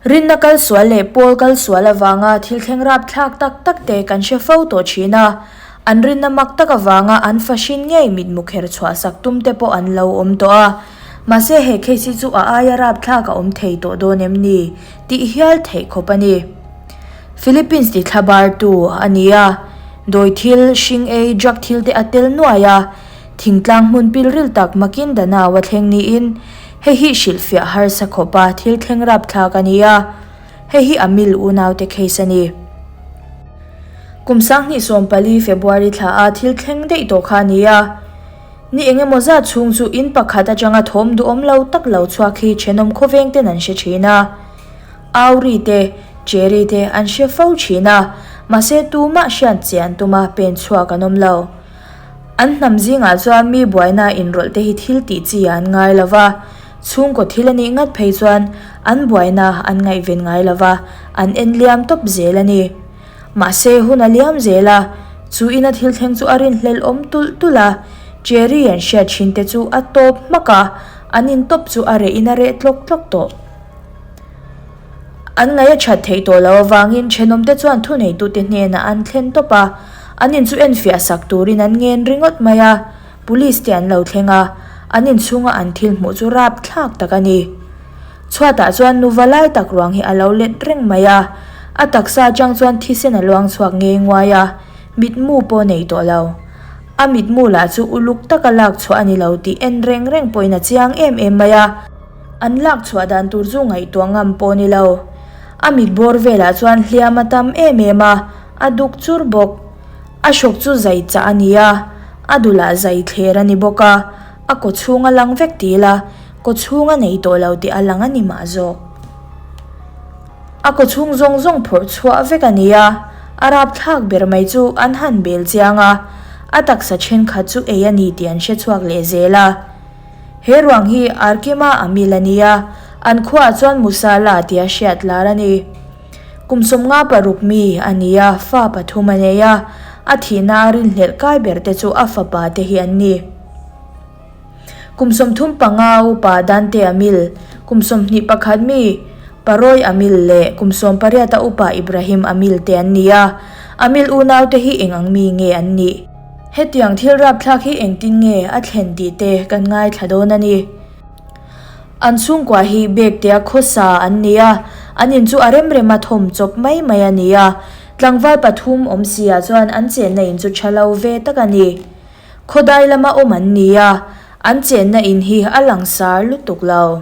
Rinna kal sual leh pawl kal sual avanga thil thleng rapthlak tak tak te kan hre fo tawh thin a, an rinna mak tak avanga an fahrin ngei mitmu kher chhuahsak tum te pawh an lo awm tawh a. Mahse he case hi chu a aia rapthlak a awm thei tawh dawn em ni tih hial theih khawp a ni. Philippines ti thlabartu a ni a, dawi thil, hring ei, drug thil te a tel nuai a, Thingtlang hmun pilril tak makin Danau a thleng niin hei hi hrilhfiah harsa khawpa thil thleng rapthlak a ni a, hei hi a mil unaute case a ni. Kum 2014 February thla a thil thleng daih tawh kha a ni a, ni eng emaw zat chhung chu in pakhat atanga thawm duhawm lo tak lo chhuak hi thenawm khawveng ten an hre thin a, Auri te, Cherry te an hre fo thin a, mahse tumah hriat chian tuma pen chhuak an awm lo. An hnam zingah chuan mi buaina inrawlh te hi thil tih chi ah an ngai lo va, chhungkaw thil a nih ngat phei chuan an buaina an ngaihven ngai lo va, an en liam tawp zel a ni. Mahse hun a liam zel a, chu ina thil thleng chu a rinhlelh awm tulh tulh a, Cherry an hriat thin te chu a tawp hmak a, an intawp chu a reh in a reh tlawk tlawk tawh. An ngaih a that theih tawh loh avangin thenawmte chuan thuneitute hnenah an thlen tawp a, an in chu enfiah sak turin an ngen ringawt mai a, police te an lo thleng a, an inchhunga an thil hmuh chu rapthlak tak a ni. Chhuatah chuan nuva lai tak ruang hi a lo let reng mai a, a taksa atang chuan thisen a luang chhuak ngei nguai a, mitmu pawh nei tawh lo. A mitmu lah chu uluk taka lak chhuah a ni lo tih en reng reng pawhin a chiang em em mai a. An lak chhuah dan tur chu ngaihtuah ngam pawh ni lo. A mit bawr velah chuan hliam a tam em em a, a duk chur bawk. A hrawk chu zai chah a ni a, a dulah zai thler a ni bawk a, a kaw chhung a lang vek ti ila, kaw chhung a nei tawh lo tih a lang a ni mah zawk. A kaw chhung zawng zawng phawrh chhuah vek a ni a, a rapthlak ber mai chu an han bel chiang a, a taksa thenkhat chu ei a ni tih an hre chhuak leh zel a. He ruang hi Arkima a mil a ni a, an khuaah chuan Musala tia hriat lar a ni. Kum 56 mi a ni a, fa pathum a nei a, a thihna a rinhlelh kai ber te chu a fapa te hi an ni. Kum 35 upa Dante a mil, kum 21 mi Paroi a mil leh kum 18 a upa Ibrahim a mil te an ni a, a mil unau te hi eng ang mi nge an nih? Hetiang thil rapthlak hi engtin nge a thlen tih te kan ngaithla dawn a ni. An chhungkua hi Bektea khawsa an ni a, an in chu a rem rem a thawm chawp mai mai a ni a. Tlangval pathum awm si ah chuan an chenna in chu tha lo ve tak a ni. Khawdai lama awm an ni a, an chenna in hi a langsar lutuk lo.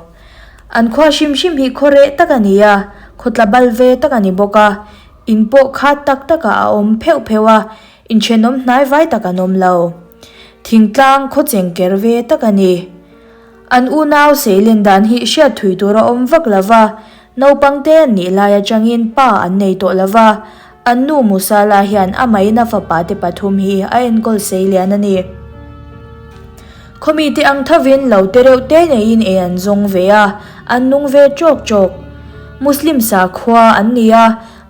An khua hrim hrim hi khaw reh tak a ni a, khaw tla bal ve tak a ni bawk a, in pawh khat tak takah a awm pheuh pheuh a, Inthenawm hnai vai tak an awm lo. Thingtlang khaw chengker ve tak a ni. An unau seilen dan hi hriat thui tur a awm vak lo va, naupang te an nih lai atangin pa an nei tawh lo va, an nu Musala hian amahin a fapa te pathum hi a enkawl seilian a ni. Khawmi te ang thovin lo te reuh te neiin ei an zawng ve a, an nung ve tawk tawk. Muslim sakhua an ni a,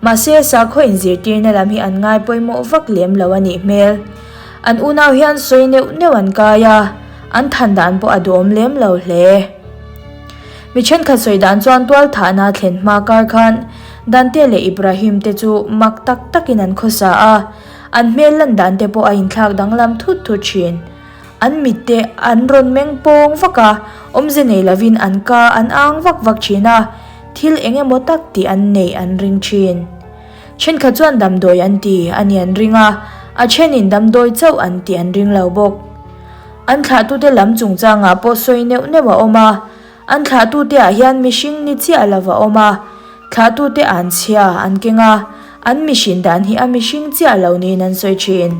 Mahse, sakhaw inzirtirna lam hi an ngai pawimawh vak lem lo a nih hmel. An unau hian sawi neuh neuh an kai a, an than dan pawh a duhawm lem lo hle. Mi thenkhat sawi dan chuan tualthahna thlen hma kar khan Dante leh Ibrahim te chu mak tak takin an khawsa a, an hmel lan dan te pawh a inthlak danglam thut thut thin. An mit te an rawn meng pawng vak a, awmze nei lovin an ka an ang vak vak thin a, thil eng emaw tak tih an neih an ring thin. Thenkhat chuan damdawi an ti a ni an ring a, a thenin damdawi chauh an tih an ring lo bawk. An thlahtute lam chungchangah pawh sawi neuh neuh a awm a, an thlahtute ah hian mihring ni chiah lo a awm a, thlahtute an chhia an keng a, an mihrin dan hi a mihring chiah lo niin an sawi thin.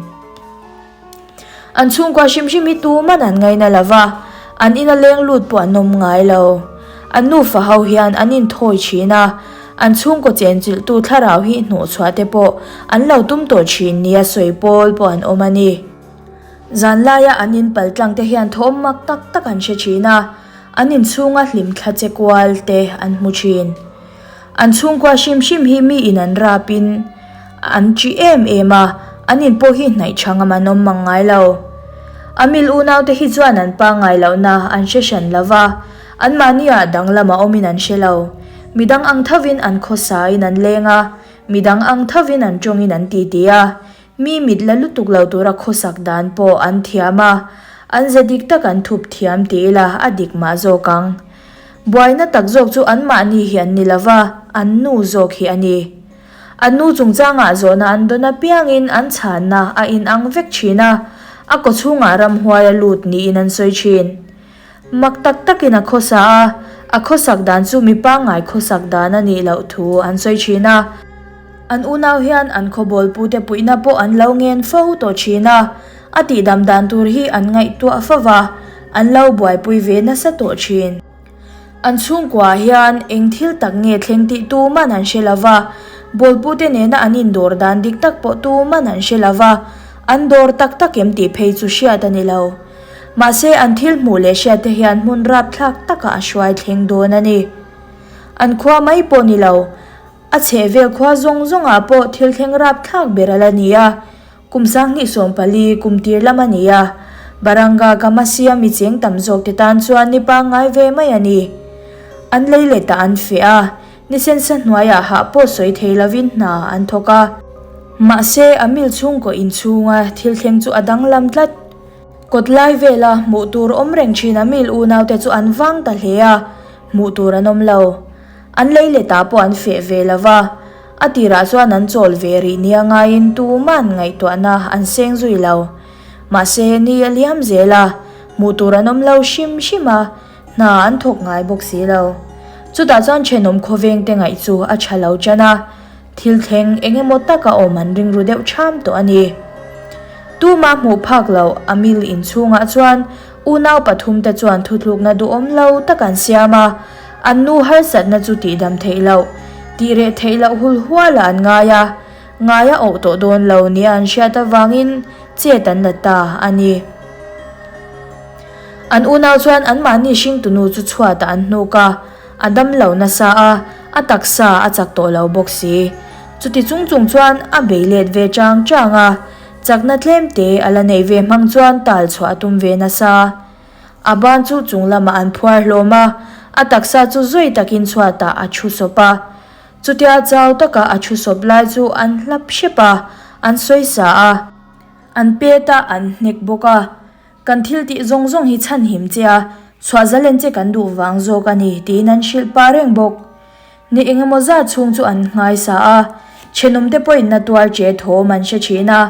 An chhungkua hrim hrim hi tuman an ngaina lo va, an ina leng lut pawh an awm ngai lo. An nufa ho hian an inthawi thin a, an chhungkaw chenchilhtu thlarau hi hnawhchhuah te pawh an lo tum tawh thin nia sawi pawl pawh an awm a ni. Zanlaia an inpal tlang te hian thawm mak tak tak an hre thin a, an inchhunga hlimthla che kual te an hmu thin. An chhungkua hrim hrim hi mi in an rap in an ṭi em em a, an in pawh hi hnaih ṭha ngam an awm mang ngai lo. A mil unau te hi chuan an pangngai lohna an hre hran lo va, anmahni ah danglam a awmin an hre lo. Midang ang thovin an khawsain an leng a, midang ang thovin an tawngin an titi a, mi mit la lutuk lo tura khawsak dan pawh an thiam a, an ze dik tak an thup thiam ti ila a dik mah zawk ang. Buaina tak zawk chu anmahni hi an ni lova, an nu zawk hi a ni. An nu chungchangah zawhna an dawn apiangin an chhanna a inang vek thin a, a kawchhungah ramhuai a lut niin an sawi thin. Mak tak takin a khawsa a, a khawsak dan chu mi pangngai khawsak dan a nih loh thu an sawi thin a. An unau hian an khawbawlpute puihna pawh an lo ngen fo tawh thin a, a tihdam dan tur hi an ngaihtuah fo va, an lo buaipui ve nasa tawh thin. An chhungkuaah hian eng thil tak nge thleng tih tuman an hre lo va, bawlpute nena an indawr dan dik tak pawh tuman an hre lo va, an dawr tak tak em tih phei chu hriat a ni lo. Mahse an thil hmuh leh hriat te hian hmun rapthlak takah a hruai thleng dawn a ni. An khua mai pawh ni lo, a chhehvel khua zawng zawngah pawh thil thleng rapthlak ber a la ni a, Kum 2014 kum tir lam a ni a, Baranga Kamasia mi cheng tam zawk te tan chuan ni pangngai ve mai a ni. An lei let ah an feh a, ni sensa hnuaiah hah pawh sawi thei lovin hna an thawk a. Mahse, a mil chhungkaw inchhunga thil thleng chu a danglam tlat. Kawt lai vela hmuh tur awm reng thin a mil unaute chu an vang ta hle a, hmuh tur an awm lo. An lei letah pawh an feh ve lo va. A tirah chuan an chawl ve rih nia ngaiin tuman ngaihtuahna an seng zui lo. Mahse, ni a liam zel a, hmuh tur an awm lo hrim hrim a, hna an thawk ngai bawk si lo. Chutah chuan thenawm khawveng te ngaih chu a tha lo tan a, thil thleng eng emaw taka awm an ring ru deuh ṭham tawh a ni. Tuma hmuh phak loh a mil inchhungah chuan Unau pathumte chuan thutlukna duhawm lo tak an siam a, an nu harsatna chu tihdam theih loh, tih reh theih loh hul hualah an ngai a, ngai a awh tawh dawn lo nia an hriat avangin chet an la ta a ni. An unau chuan anmahni hringtunu chu chhuatah an hnuk a, a dam lo nasa a, a taksa a chak tawh lo bawk si. Chuti chung chung chuan a bei let ve chang chang a. Chakna tlem te a la neih ve hmang chuan tal chhuah a tum ve nasa. A ban chu chung lamah an phuar hlawm a, a taksa chu zui takin chhuatah a thu sawp a. Chutia chau taka a thu sawp lai chu an hlap hrep a, an sawisa a. An pet a, an hnek bawk a. Kan thil tih zawng zawng hi chhanhim che a, chhuah zalen che kan duh vang zawk a ni, tiin an hrilh pah reng bawk. Ni eng emaw zat chhung chu an nghaisa a, thenawmte pawhin na tuar che thawm an hre thin a.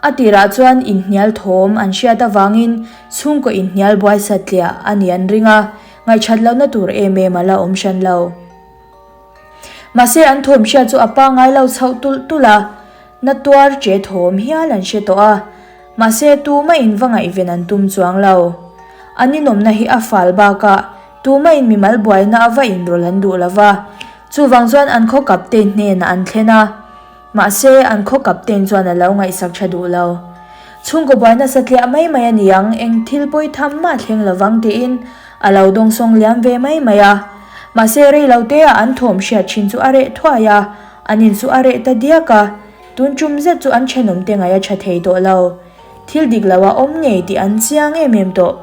A tirah chuan inhnial thawm an hriat avangin chhungkaw inhnial buai satliah a ni an ring a, ngaihchat lohna tur em em a la awm hran lo. Mahse an thawm hriat chu a pangngai lo chhoh tulh tulh a, na tuar che thawm hial an hre tawh a, mahse tumah in va ngaihven an tum chuang lo. An inawmna hi a fal bakah Tumahin mimal buaina a va inrawlh an duh lo va, chuvang chuan an khaw captain hnenah an thlen a. Mahse, an khaw captain chuan a lo ngaihsak tha duh lo. Chhungkaw buaina satliah mai mai a ni ang, eng thil pawi tham mah thleng lo vang tiin a lo dawngsawng liam ve mai mai a. Mahse, rei lo teah an thawm hriat thin chu a reh thuai a, an in chu a reh ta diak a, tun tum zet chu an thenawmte ngaih a tha thei tawh lo. Thil dik lo a awm ngei tih an chiang em em tawh.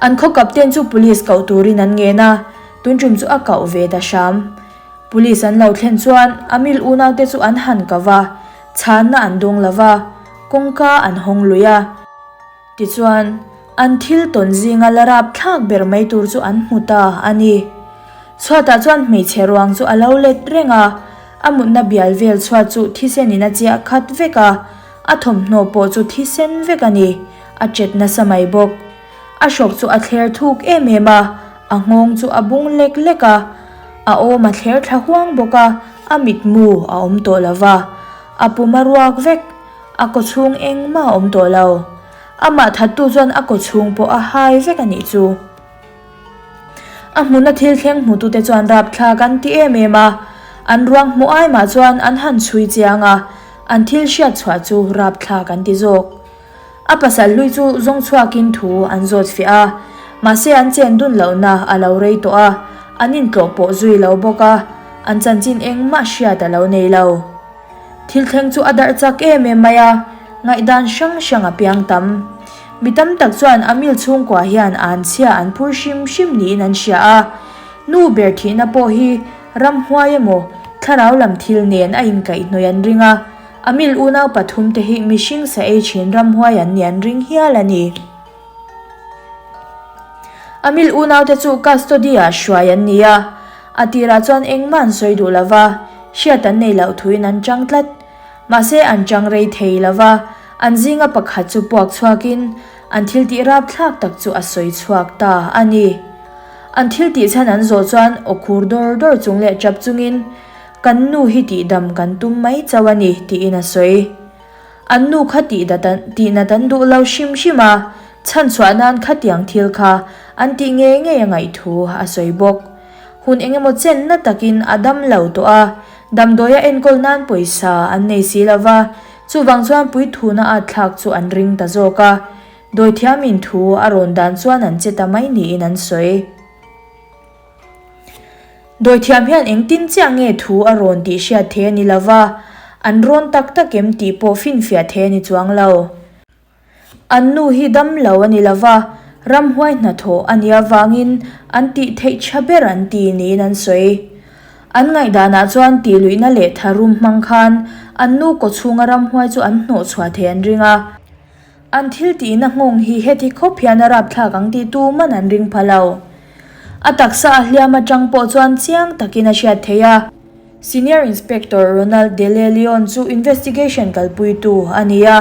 An khaw captain chu police koh turin an ngen a, tun tum chu a koh ve ta hram. Police an lo thlen chuan a mil unaute chu an han ko va, chhanna an dawng lo va, kawngka an hawng lui a. Tichuan, an thil tawn zinga la rap thlak ber mai tur chu an hmu ta a ni. Chhuatah chuan hmeichhe ruang chu a lo let reng a, a mutna bial vel chhuat chu thisenin a chiah khat vek a, a thawmhnaw pawh chu thisen vek a ni. A chet nasa mai bawk. A hrawk chu a thler thuk em em a, a nghawng chu a bung lek lek a, a awm a thler thla huang bawk a, a mitmu a awm tawh lo va, a pum a ruak vek, a kawchhung engmah a awm tawh lo. Amah thattu chuan a kawchhung pawh a hai vek a nih chu. A hmuna thil thleng hmutute chuan rapthlak an ti em em a, an ruang hmuh ai mah chuan an han chhui chiang a, an thil hriat chhuah chu rapthlak an ti zawk. A pasal hlui chu zawng chhuakin thu an zawt fiah a, mahse an chen dun lohna a lo rei tawh a, an intlawh pawh zui lo bawk a, an chanchin engmah hriat a lo nei lo. Thil thleng chu a darh chak em em mai a, ngaihdan hrang hrang a piang tam. Mi tam tak chuan Amil chhungkua hian an chhia an phur hrim hrim niin an hria a. Nu ber thihna pawh hi ramhuai emaw thlarau lam thil nen a inkaihhnawih an ring a, Amil unau pathumte hi mihring sa ei thin ramhuai an nih an ring hial a ni. Amil unaute chu custody-ah hruai an ni a, a tirah chuan engmah an sawi duh lova, hriat an nei loh thuin an chang tlat. Mahse an chang rei thei lova, an zinga pakhat chu puak chhuakin an thil tih rapthlak tak chu a sawi chhuak ta a ni. An thil tih chhan an zawh chuan aw khur dawr dawr chung leh tap chungin, Kan nu hi tihdam kan tum mai chauh a ni, tiin a sawi. An nu kha tihnat an duh lo hrim hrim a, chhanchhuah nan khatiang thil kha an tih ngei ngei a ngaih thu a sawi bawk. Hun eng emaw chen na takin a dam lo tawh a, damdawia enkawl nan pawisa an nei si lo va, chuvang chuan puithuna at thlak chu an ring ta zawk a, dawithiamin thu a rawn dan chuan an che ta mai niin an sawi. Dawithiam hian engtin chiah nge thu a rawn tih hriat thei a ni lo va, an rawn tak tak em tih pawh finfiah thei a ni chuang lo. An nu hi dam lo a ni lo va, ramhuai hnathawh a nih avangin an tih theih tha ber an ti niin an sawi. An ngaihdanah chuan tihluihna leh tharum hmang khan an nu kawchhunga ramhuai chu an hnawhchhuah thei an ring a. An thil tihna nghawng hi heti khawp hian a rapthlak ang tih tu man an ring pha lo. A taksa a hliam atang pawh chuan chiang takin a hriat theih a. Senior Inspector Ronald Dele Leon chu investigation kalpuitu a ni a.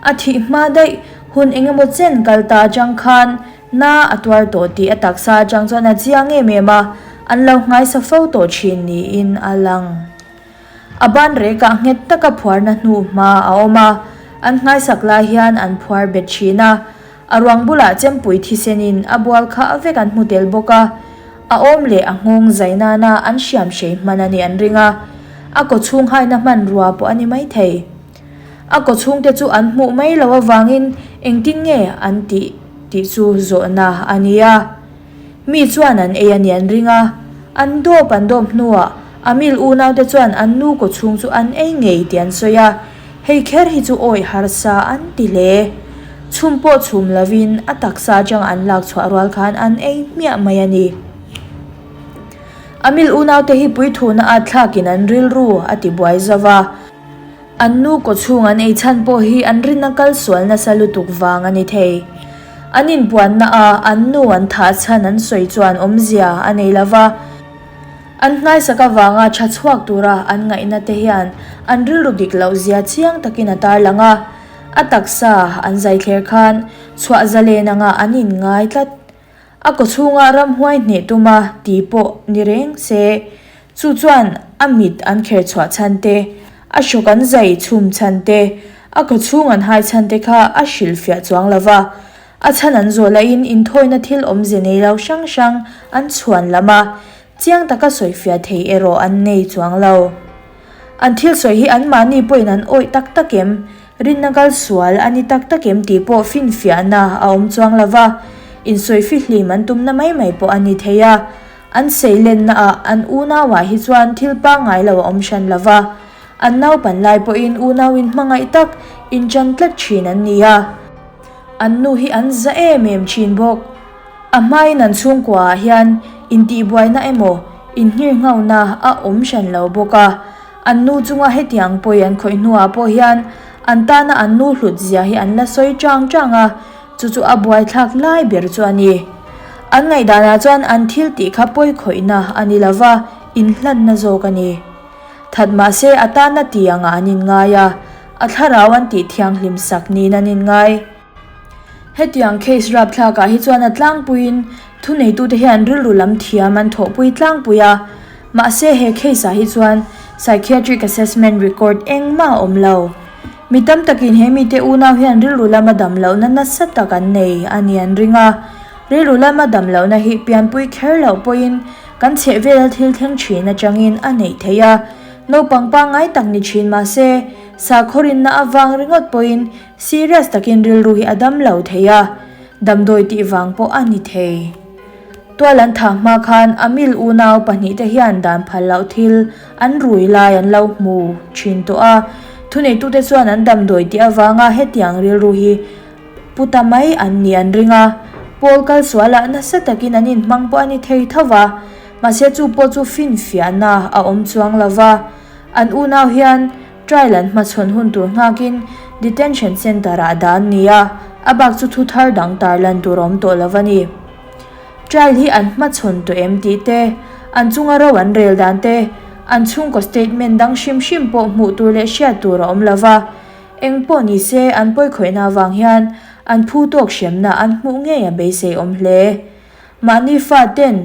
A thih hma daih hun eng emaw chen kal ta atang khan na a tuar tawh tih a taksa atang chuan a chiang em em a, an lo nghaisa fo tawh thin niin a lang. A ban rekah nghet taka phuarna hnu hma a awm a, an nghaisak lai hian an phuar bet thin a. A ruang bulah chempui thisenin a bual kha vek an hmu tel bawk a, a awm leh a nghawng zai nana an hriam hrei hman a nih an ring a, a kawchhung haina hmanrua pawh a ni maithei. A kawchhungte chu an hmuh mai loh avangin engtin nge an tih tih chu zawhna a ni a. Mi chuan an ei a ni an ring a, an dawp an dawp hnuah Amil unaute chuan an nu kawchhung chu an ei ngei tih an sawi a, hei kher hi chu awih harsa an ti hle. Chhum pawh chhum lovin a taksa atanga an lak chhuah rual khan an ei hmiah mai a ni. Amil unaute hi puithuna at thlakin an rilru a tibuai zo va. An nu kawchhung an ei chhan pawh hi an rinna kal sual nasa lutuk vang a ni thei. An inpuanna a an nu an thah chhan an sawi chuan awmzia a nei lo va. An nghaisak avanga tha chhuak tura an ngaihna te hian an rilru dik loh zia chiang takin a tarlang a. A taksa an zai thler khan chhuah zalen anga an inngai tlat. A kawchhunga ramhuai hneh tuma ti pawh ni reng se, chu chuan a mit an kher chhuah chhan te, a hrawk an zai chhum chhan te, a kawchhung an hai chhan te kha a hrilhfiah chuang lo va. A chhan an zawh lahin inthawina thil awmze nei lo hrang hrang an chhuan lam a, chiang taka sawifiah thei erawh an nei chuang lo. An thil sawi hi anmahni pawhin an awih tak tak em? Rinna kal sual a ni tak tak em tih pawh finfiahna a awm chuang lo va, insawi fihlim an tumna mai mai pawh a ni thei a. An seilenna ah an unauah hi chuan thil pangngai lo a awm hran lo va, an naupan lai pawhin unau inhmangaih tak inṭan tlat ṭhin an ni a. An nu hi an za em em ṭhin bawk. A hmain an chhungkuaah hian intihbuaina emaw inhnirnghauna a awm hran lo bawk a. An nu chunga hetiang pawi an khawih hnuah pawh hian an tana an nu hlut zia hi an la sawi chang chang a, chu chu a buaithlak lai ber chu a ni. An ngaihdanah chuan an thil tih kha pawi khawihna a ni lo va, inhlanna zawk a ni. That mahse a tana ti angah an inngai a, a thlarau an tih thianghlim sak niin an inngai. Hetiang case rapthlakah hi chuan a tlangpuiin thuneitute hian rilru lam thiam an thawhpui tlangpui a, mahse he case-ah hi chuan psychiatric assessment record engmah a awm lo. Mi tam takin he mite unau hian rilru lama dam lohna nasa tak an nei a ni an ring a, rilru lama dam lohna hi pianpui kher loh pawhin kan chhehvela thil thleng thin atangin a neih theih a, naupang pangngai tak ni thin mahse sakhaw rinna avang ringawt pawhin Serious takin rilru hi a dam lo thei a, damdawi tih vang pawh a ni thei. Tual an thah hma khan Amil unau pahnihte hian dan phal loh thil an rui lai an lo hmu thin tawh a, thuneitute chuan an damdawi tih avanga hetiang rilru hi pu ta mai an nih an ring a, Paul kalsualah nasa takin an inhmang pawh a ni thei tho va. Mahse chu pawh chu finfiahna a awm chuang lo va, an unau hian trial an hmachhawn hun tur nghakin detention centre ah dah an ni a, a bak chu thu thar dang tarlan tur a awm tawh lo a ni. Trial hi an hmachhawn tawh em tih te, an chunga ro an rel dan te, an chhungkaw statement dang hrim hrim pawh hmuh tur leh hriat tur a awm lo va, eng pawh ni se an pawikhawihna avang hian an phu tawk hremna an hmuh ngei a beisei awm hle. Mahni faten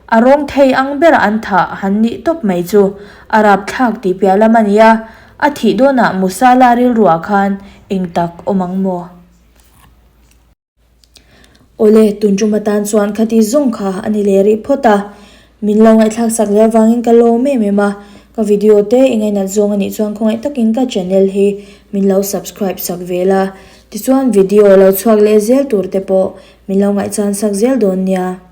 a rawng thei ang bera an thah han nih tawp mai chu a rapthlak tih piah lam a ni a, a thih dawnah Musala rilruah khan eng tak awm ang maw? Awle, tun tum atan chuan khati zawng kha a ni leh rih phawt a. Min lo ngaihthlak sak leh avangin ka lawm em em a, ka video te i ngainat zawng a nih chuan khawngaih takin ka channel hi min lo subscribe sak ve la, tichuan video lo chhuak leh zel tur te pawh min lo ngaihchan sak zel dawn nia.